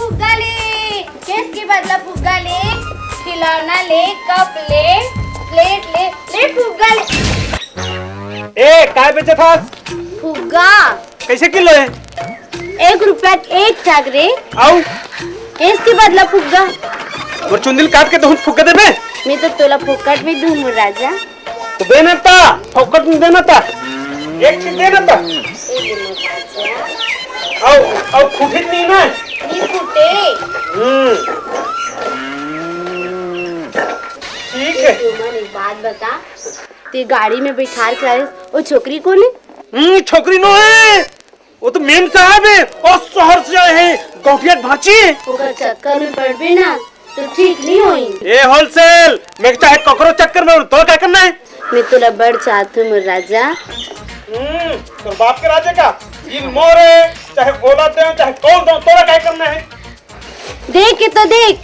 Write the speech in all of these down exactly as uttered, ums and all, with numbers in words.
फुग्गा ले, केस के बदला फुग्गा ले, खिलौना ले, कप ले, प्लेट ले, ले फुग्गा ले। ए, काय बेचत हस? फुग्गा। कैसे किलो है? एक रुपया के एक ठक रे। आऊ? केस के बदला फुग्गा। मोर चुंदी ल काट के तहूं फुग्गा देबे? मैं तो तोला फोकट में दूं, मोर राजा। तो दे ना ता, फोकट में दे ना ता। एक चीज दे ना ता। आऊ, आऊ फूटे नहीं ना? नहीं फूटे। हम्म। ठीक है। तू मन एक बात बता, ते गाड़ी में बैठार के लाए, वो छोकरी कोन है? हम्म, छोकरी नो है, वो तो मेम साहब है, और शहर से आए हैं, गौटिया के भांची। ओकर चक्कर में पड़बे ना, तो ठीक नहीं होई। ए होलसेल, मैं चाहे ककरो चक्कर में, तोला काय करना है? मैं तोला बड़ चाहत हूँ, मोर राजा। हम्म, तोर बाप के राजा का? दिल मोर है, चाहे ओला दे, चाहे कौन दे, तोला काय करना है? देख के तो देख,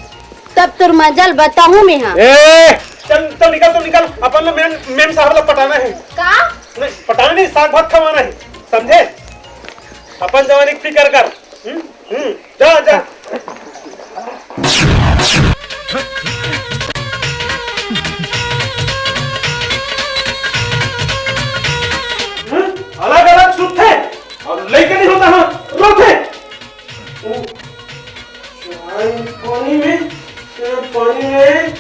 तब तोर मजा ल बताहूँ मैं, हाँ। ए, चल, चल निकल, तू निकल, अपन ला मेम, मेम साहब ला पटाना है। का? नहीं, पटाना नहीं, साग भात खवाना है, समझे? अपन जवानी की फिकर कर। हम्म, हम्म, जा, जा। हम्म, अलग-अलग सुतथे, अउ लइका नहीं होता, हाँ, रोथे। ओ, चाय पानी में, चाय पानी में,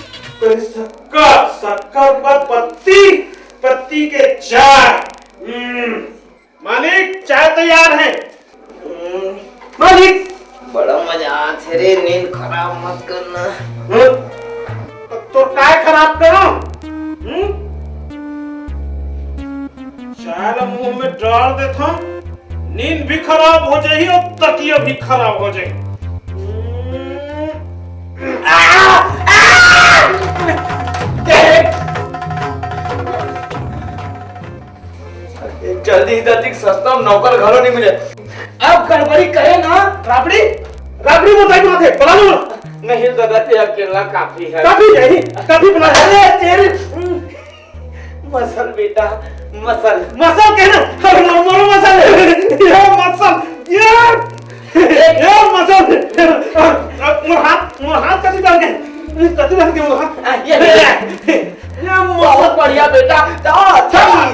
कहीं शक्कर, शक्कर पर पत्ती, पत्ती के चाय। हम्म। मालिक, चाय तैयार है। हम्म, मालिक। बड़ा मजा आथे रे, नींद खराब मत करना। हम्म? तो, तो काय खराब करो? हम्म? चाय ला मुंह में डाल देथो, नींद भी खराब हो जाही और तकिया भी खराब हो जाही। हम्म। आ! आ! जल्दी इधर देख, सस्ता में नौकर घलो नहीं मिले। अब गड़बड़ी करे ना। राबड़ी? राबड़ी बताई बात है, बना लो। नहीं दादा, ते अकेला काफी है। काफी है, काफी बना। अरे तेरे मसल बेटा, मसल। मसल कहना, अरे मारो मसल। ये मसल, ये, ये मसल। अब, अब वो हाथ, वो हाथ कति डाल के, कति डाल के वो हाथ। आ, ये, ये। ये बहुत बढ़िया बेटा। धा,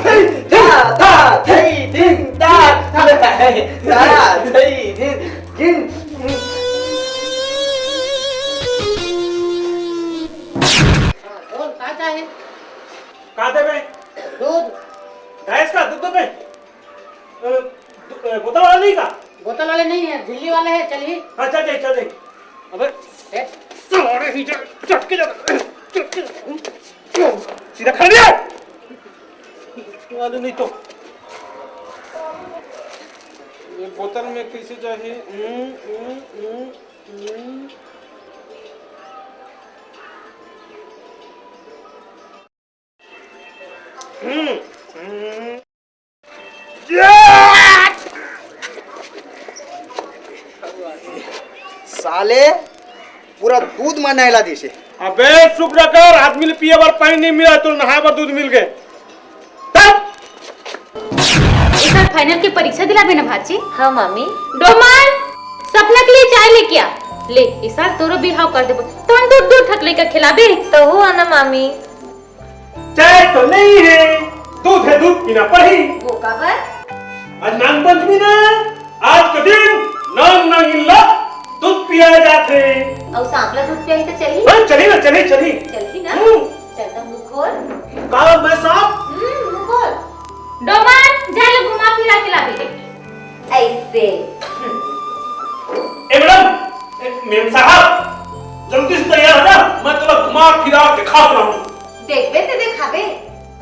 धई, धा, धा, धई, धिन, धा, धा, धा, धई, धिन, धिन। बोल, का चाहे? का देबे? दूध। भैंस का दूध देबे? अ, दु-, अ, बोतल वाला नहीं का? बोतल वाले नहीं है, झिल्ली वाले है, चलिए। हाँ, चल जाए, चल जाए। अबे, ए, सारे ही जा, चटके जा, चटके जा। सीधा खा लिया। वाले नहीं तो। ये बोतल में कैसे जाए? हम्म, हम्म, हम्म, हम्म। हम्म, हम्म। साले पूरा दूध म नहला दिसे। अबे शुक्र कर, आदमी ले पिए बर पानी नहीं मिला, तो नहाए बर दूध मिल गए। तब ए साल फाइनल के परीक्षा दिलाबे ना भाची? हाँ मामी। डोमन, सपना के लिए चाय लेके आ। ले, ए साल तोरो बिहाव कर देबो। तोन दू दू ठक लइका खिलाबे। तहू आना मामी। चाय तो नहीं है, दूध है, दूध पीना पड़ी। वो काबर? आज नाग पंचमी ना, आज के दिन नाग नागिन ला दूध पिया जाथे। अउ सांप ला दूध पियाही तो चलही? हाँ, चलही ना, चलही, चलही। चलही ना? हम्म। चल तो मुंह खोल। का मैं सांप? हम्म, मुंह खोल। डोमन, जा ले घुमा फिरा के लाबे। ऐसे। ए मैडम, ए, मेम साहब, जल्दी से तैयार हो जा, मैं तोला घुमा फिरा के खा रहा हूँ। देखबे ते देखाबे।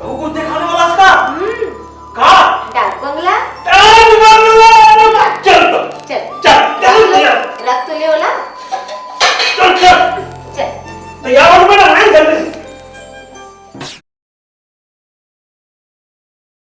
तो कुछ दिखाने वाला इसका? हम्म। का? डाक बंगला। डाक बंगला, चल